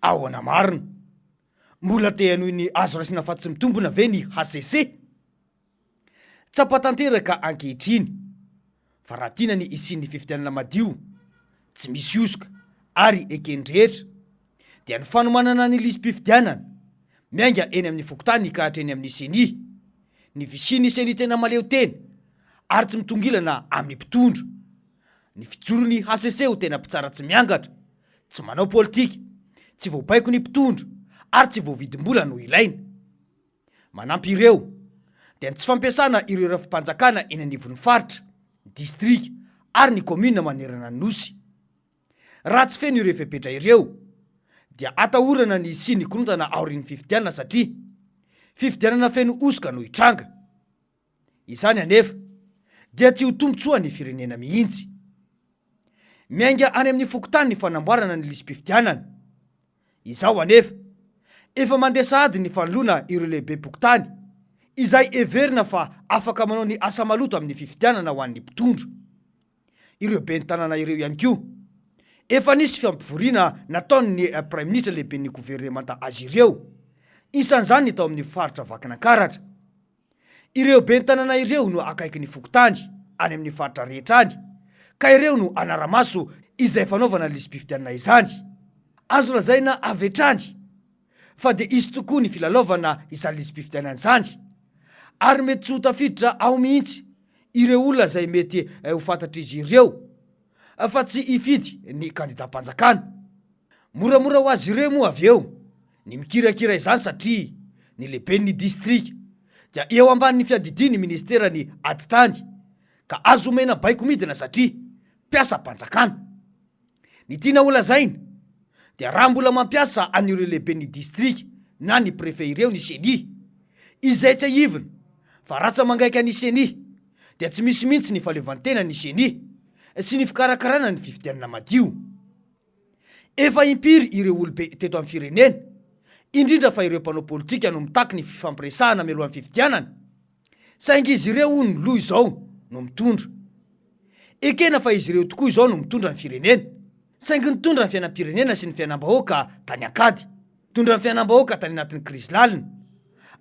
Ahoana marina? Mbola te hanohy ny azo raisina fa tsy mitombina ve ny hcc? Tsapa tanteraka ankehitriny fa raha tiana ny hisian'ny fifidianana madio, tsy misy hosoka ary eken'ny rehetra dia ny fanomanana ny lisi-pifidianana miainga eny amin'ny fokontany ka hatreny amin'ny ceni, ny fisian'ny ceni tena mahaleo tena ary tsy mitongilana amin'ny mpitondra, ny fijoron'ny hcc ho tena mpitsara tsy miangatra, tsy manao politika, tsy voabaiko ny mpitondra ary tsy voavidim-bola no ilaina. Manampy ireo, dia ny tsy fampiasana ireo rafi-panjakana eny anivon'ny faritra, distrika ary ny kaominina manerana ny Nosy. Raha tsy feno ireo fepetra ireo, dia atahorana ny hisian'ny korontana aorian'ny fifidianana satria fifidianana feno hosoka no hitranga. Izany anefa dia tsy ho tombontsoan'ny firenena mihitsy. Miainga any amin'ny fokontany ny fanamboarana ny lisi-pifidianana. Izao anefa, efa mandeha sahady ny fanoloana ireo lehibem-pokontany izay heverina fa afaka manao ny asa maloto amin'ny fifidianana ho an'ny mpitondra. Ireo ben'ny tanàna ireo ihany koa, efa nisy fiampivoriana nataon'ny praiminisitra lehiben'ny governemanta azy ireo, isan'izany ny tao amin'ny faritra Vakinankaratra. Ireo ben'ny tanàna ireo no akaiky ny fokontany any amin'ny faritra rehetra any ka ireo no hanara-maso izay fanaovana lisi-pifidianana izany. Azo lazaina avy hatrany fa dia hisy tokoa ny filalaovana izany lisi-pifidianana izany ary mety tsy ho tafiditra ao mihitsy ireo olona izay mety ho fantatr'izy ireo fa tsy hifidy ny kandidam-panjakana. Moramora ho azy ireo moa avy eo ny mikirakira izany satria ny lehiben'ny distrika dia eo ambanin'ny fiadidian'ny ministeran'ny atitany ka azo omena baiko midina satria mpiasam-panjakana. Ny tiana holazaina dia raha mbola mampiasa an'ireo lehiben'ny distrika na ny préfet ireo ny ceni, izay tsiahivina fa ratsa-mangaika ny ceni dia tsy misy mihitsy ny fahaleovantenan'ny ceni sy ny fikarakarana ny fifidianana madio. Efa impiry ireo olobe teto amin'ny firenena, indrindra fa ireo mpanao politika no mitaky ny fifampiresahana mialohan'ny fifidianana, saingy izy ireo hono loha izao no mitondra. Ekena fa izy ireo tokoa izao no mitondra ny firenena, saingy nitondra ny fiainam-pirenena sy ny fiainam-bahoaka tany an-kady, nitondra ny fiainam-bahoaka tany anatin'ny krizy lalina,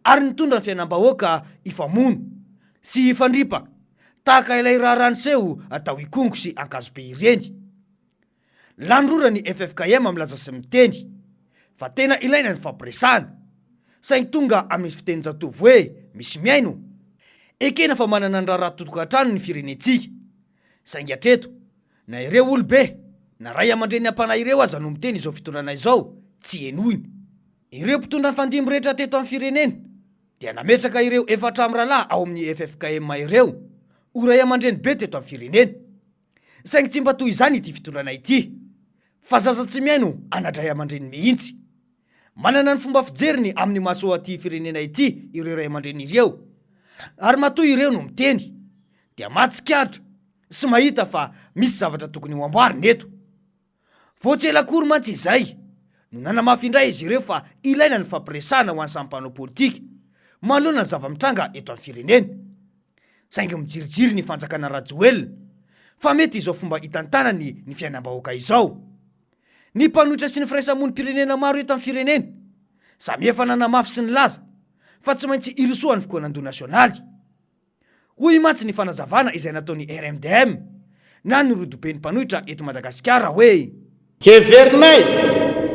ary nitondra ny fiainam-bahoaka hifamono sy hifandripaka tahaka ilay raharaha niseho tao Ikongo sy Ankazobe ireny. Lany rora ny ffkm milaza sy miteny fa tena ilaina ny fampiresahana, saingy tonga amin'ny fitenin-jatovo hoe misy mihaino. Ekena fa manana ny raharaha tokantrano ny firenentsika, saingy hatreto na ireo olobe na ray aman-dreny am-panahy ireo aza no miteny izao fitondrana izao tsy henoina. Ireo mpitondra nifandimby rehetra teto amin'ny firenena dia nametraka ireo efatramo rahalahy ao amin'ny ffkm ireo ho ray aman-dreny be teto amin'ny firenena. Saingy tsy mba toy izany ity fitondrana ity, fa zaza tsy mihaino ana-dray aman-dreny mihitsy. Manana ny fomba fijeriny amin'ny mahasoa ity firenena ity ireo ray aman-dreny ireo, ary matoa ireo no miteny, dia mahatsikaritra sy mahita fa misy zavatra tokony ho amboarina eto. Vao tsy ela akory mantsy izay no nanamafy indray izy ireo fa ilaina ny fampiresahana ho an'ny samy mpanao politika manoloana ny zava-mitranga eto amin'ny firenena. Saingy mijirijiry ny fanjakana Rajoelina fa mety izao fomba hitantanany ny fiainam-bahoaka izao. Ny mpanohitra sy ny firaisamonim-pirenena maro eto amin'ny firenena samy efa nanamafy sy nilaza fa tsy maintsy hirosoan'ny fikaonandoha nasionaly. Hoy mantsy ny fanazavana izay nataon'ny RMDM na ny rodoben'ny mpanohitra eto Madagasikara hoe. Heverinay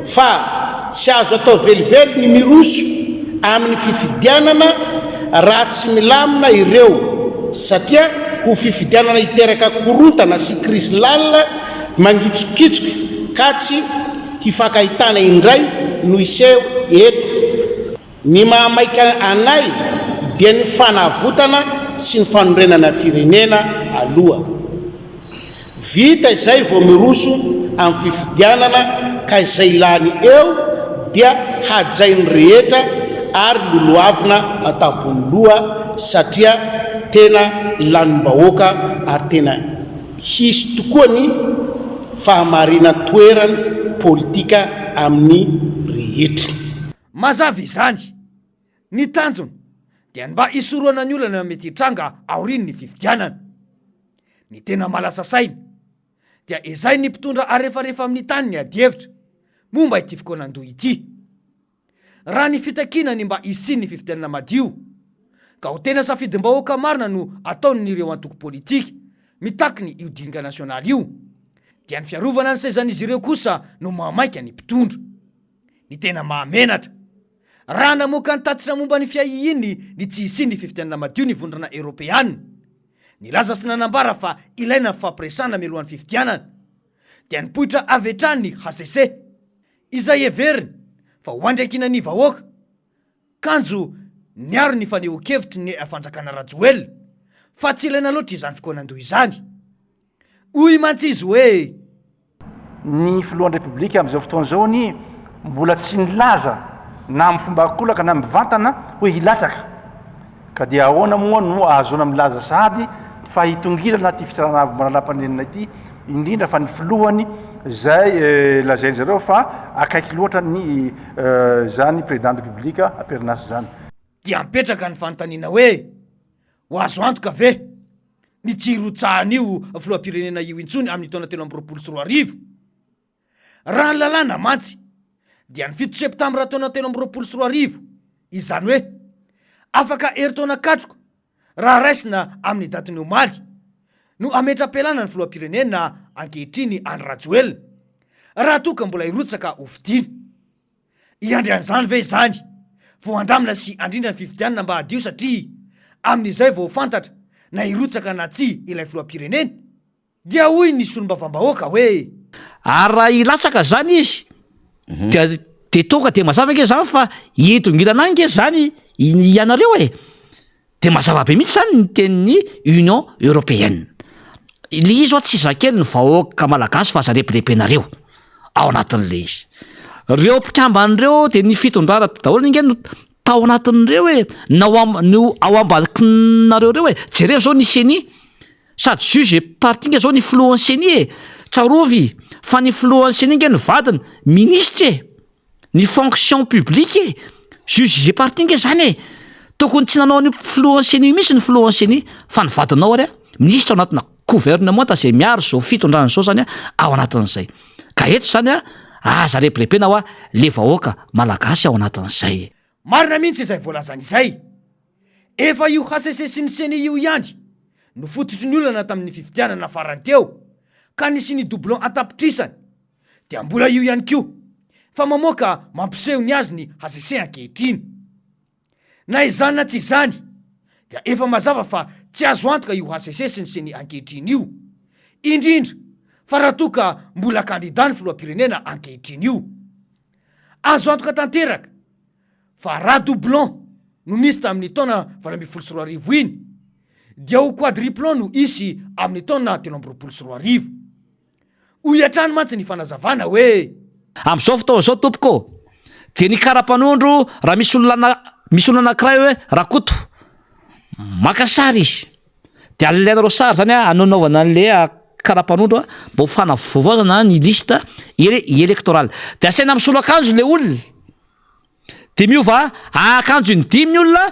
fa tsy azo atao velively ny miroso amin'ny fifidianana raha tsy milamina ireo satria ho fifidianana hiteraka korontana sy krizy lalina mangitsokitsoka ka tsy hifankahitana indray no hiseho eto. Ny mahamaika anay dia ny fanavotana sy ny fanorenana firenena aloha. Vita izay vao miroso amin'ny fifidianana ka izay lany eo dia hajain'ny rehetra ary lolohavina an-tampon'ny loha satria tena lanim-bahoaka ary tena hisy tokoa ny fahamarinan-toeran politika amin'ny rehetra. Mazava izany. Ny tanjona dia ny mba hisorohana ny olana mety hitranga aorian'ny fifidianana. Ny tena mahalasa saina dia ezahin'ny mpitondra arefarefa amin'ny tany ny adihevitra. momba ity fikaonandoha ity. Raha ny fitakiana ny mba hisian'ny fifidianana madio, ka ho tena safidim-bahoaka marina no ataon'ireo antoko politika mitaky ny io dinika nasionaly io, dia ny fiarovana ny sezan'izy ireo kosa no mahamaika ny mpitondra. Ny tena mahamenatra, raha namoaka ny tatitra momba ny fiahiany ny tsy hisian'ny fifidianana madio ny Vondrona Eoropeana, nilaza sy nanambara fa ilaina ny fifampiresahana mialohan'ny fifidianana, dia nipoitra avy hatrany ny hcc, izay heveriny fa ho andraikinan'ny vahoaka, kanjo niaro ny fanehoan-kevitry ny fanjakana Rajoelina fa tsy ilaina loatra izany fikaonandoha izany. Hoy mantsy izy hoe. Ny filohan'ny Repoblika amin'izao fotoana izao anie mbola tsy nilaza na amin'ny fomba ankolaka na mivantana hoe hilatsaka. Ka dia ahoana moa no ahazoana milaza sahady fa hitongilana ity fitsarana avo manalapanenina ity, indrindra fa ny filohany izay lazain-dry zareo fa akaiky loatra ny izany président de République am-perinasa izany. Dia mipetraka ny fanontaniana hoe, ho azo antoka ve ny tsy hirotsahan'io filoham-pirenena io intsony amin'ny taona 2023? Raha ny lalàna mantsy dia ny fito septambra taona 2023, izany hoe afaka herintaona katroka raha raisina amin'ny datin'ny omaly, no hametra-pialana ny filoham-pirenena ankehitriny Andry Rajoelina, raha toa ka mbola hirotsaka ho fidiana. Hiandry an'izany ve izany vao handamina sy handrindra ny fifidianana mba hadio satria amin'izay vao ho fantatra na hirotsaka na tsia ilay filoham-pirenena? Dia hoy ny solombavambahoaka hoe. Ary raha hilatsaka zany izy dia de tonga de mazava nge zany fa hitongilana any nge zany ianareo e! De mazava be mihitsy zany ny tenin'ny Union Européenne. Le izy hoa tsy zakely ny vahoaka malagasy fa aza rebirebenareo ao anatin'le izy. Reo mpikambana reo de ny fitondrana daholo nge no tao anatin'ireo e! Na ao am- no ao ambadikinareo reo e! Jereo zao ny CENI. Sady juge et partie nge zao ny filohan'ny ceni e! Tsarovy fa ny filohan'ny ceni nge ny vadiny ministra e! Ny fonction publique e! Juge et partie nge zany e! Tokony tsy nanao an'io filohan'ny ceni io mihitsy ny filohan'ny ceni fa ny vadinao ary a ministra ao anatina gouvernemanta zay miaro zao fitondrana zao zany a ao anatin'izay. Ka eto zany a aza rebirebena hoa le vahoaka malagasy ao anatin'izay e! Marina mihitsy izay voalazany izay. Efa io hcc sy ny ceni io ihany no fototry ny olana tamin'ny fifidianana farany teo ka nisian'ny doublon an-tapitrisany dia mbola io ihany koa fa mamoaka mampiseho ny azy ny hcc ankehitriny. Na izany na tsy izany dia efa mazava fa tsy azo antoka io hcc sy ny ceni ankehitriny io, indrindra fa raha toa ka mbola kandida ny filoham-pirenena ankehitriny io. Azo antoka tanteraka fa raha doublon no nisy tamin'ny taona 2018 iny dia ho quadriplon no hisy amin'ny taona 2023. Hoy hatrany mantsy ny fanazavana hoe. Amin'izao fotoana izao tompoko ô, dia ny kara-panondro raha misy olona misy olona anankiray hoe Rakoto, maka sary izy, Dia alainareo sary zany a, anaovana an'le karapanondro a, mba ho fanavaozana ny liste électorale. Dia asaina misolo akanjo le olona, de miova akanjo in-dimy ny olona,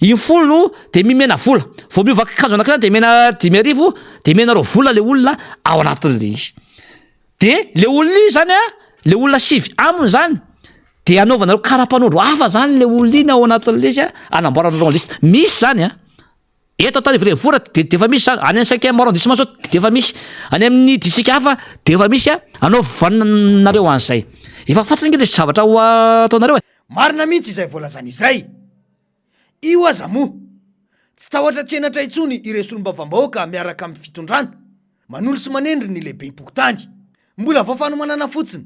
in-folo de mimena vola. Vao miova akanjo anankiray de omena 5000, de omenareo vola le olona ao anatin'le izy. De le olona iny zany a, le olona sivy aminy zany, de anaovanareo karapanondro hafa zany le olona iny ao anatin'le izy a, anamboaranareo ny liste. Misy zany a. Eto Antananarivo Renivohitra dia dia efa misy zany, any amin'ny cinquième arrondissement zao dia efa misy, any amin'ny district hafa dia efa misy a, anaovanareo an'izay. Efa fantatra ange le zavatra ho ataonareo e. Marina mihitsy izay voalazany izay. Io aza moa, tsy tahotra tsy henatra intsony ireo solombavambahoaka miaraka amin'ny fitondrana, manolo sy manendry ny lehibem-pokontany. Mbola vao fanomanana fotsiny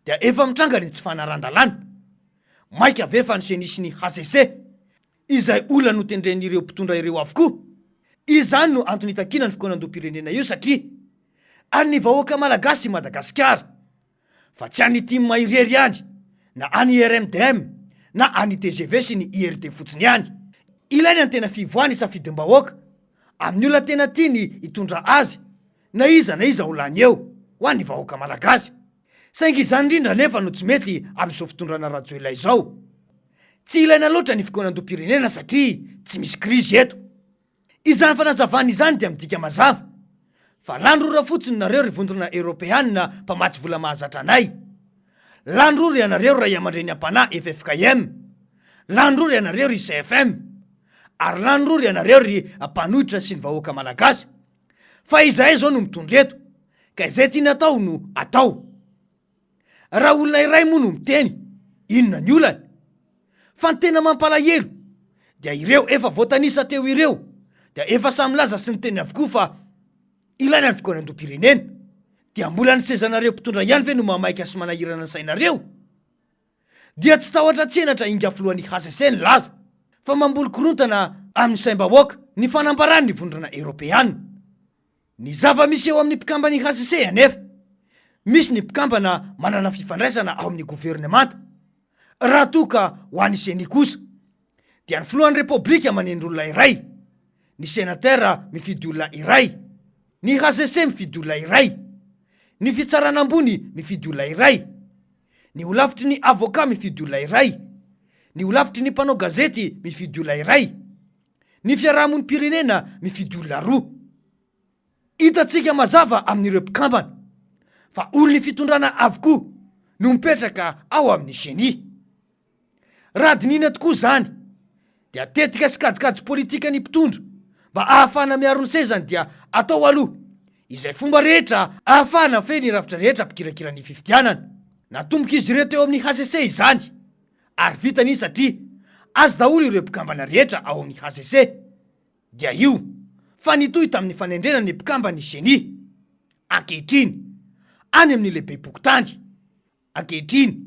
dia efa mitranga ny tsy fanaran-dalàna. Maika ve fa ny ceni sy ny hcc Izay olona notendren'ireo mpitondra ireo avokoa. Izany no antony itakiana ny fikaonandoham-pirenena io satria an'ny vahoaka malagasy i Madagasikara fa tsy an'ny tim irery ihany na an'ny RMDM na an'ny tgv sy ny IRD fotsiny ihany. Ilaina ny tena fivoahan'ny safidim-bahoaka amin'ny olona tena tiany hitondra azy na iza na iza ho lany eo ho an'ny vahoaka malagasy. Saingy izany indrindra anefa no tsy mety amin'izao fitondrana Rajoelina izao. Tsy ilaina loatra ny fikaonandoham-pirenena satria tsy misy krizy eto. Izany fanazavana izany dia midika mazava fa lany rora fotsiny nareo ry vondrona eoropeanina mpamatsy vola mahazatra anay. Lany rora ianareo ry ray aman-dreny am-panahy ffkm, lany rora ianareo ry CFM, ary lany rora ianareo ry mpanohitra sy ny vahoaka malagasy, fa izahay izao no mitondra eto, ka izay tiana atao no atao. Raha olona iray moa no miteny, inona ny olana? Fa ny tena mampalahelo dia ireo efa voatanisa teo ireo dia efa samy milaza sy niteny avokoa fa ilaina ny fikaonandoham-pirenena. Dia mbola ny sezanareo mpitondra ihany ve no mahamaika sy manahirana ny sainareo? Dia tsy tahotra tsy henatra ingahy filohan'ny hcc nilaza fa mamboly korontana amin'ny saim-bahoaka ny fanambaran'ny vondrona eropeana. Ny zava-misy eo amin'ny mpikamban'ny hcc anefa, misy ny mpikambana manana fifandraisana ao amin'ny governemanta, raha toa ka ho an'ny Ceni kosa, dia ny filohan'ny Repoblika manendry olona iray, ny senatera mifidy olona iray, ny hcc mifidy olona iray, ny fitsarana ambony mifidy olona iray, ny holafitry ny avocat mifidy olona iray, ny holafitry ny mpanao gazety mifidy olona iray, Ny fiarahamonim-pirenena mifidy olona roa. Hitantsika mazava amin'ireo mpikambana fa olon'ny fitondrana avokoa no mipetraka ao amin'ny Ceni. Raha dinihina tokoa izany dia tetika sy kajikajy politika ny mpitondra mba ahafahana miaro ny sezany dia atao aloha izay fomba rehetra ahafahana mifehy ny rafitra rehetra mpikirakira ny fifidianana. Natombok'izy ireo teo amin'ny hcc izany. Ary vitany iny satria azy daholo ireo mpikambana rehetra ao amin'ny hcc. Dia io fa nitohy tamin'ny fanendrena ny mpikamban'ny Ceni. Ankehitriny, any amin'ny lehibem-pokontany. Ankehitriny,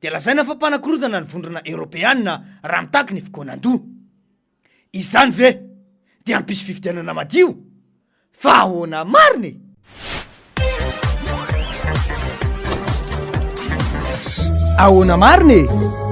dia lazaina fa mpanakorontana ny Vondrona Eoropeana raha mitaky ny fikaonandoha. Izany ve dia hampisy fifidianana madio? Fa ahoana marina e? Ahoana marina e?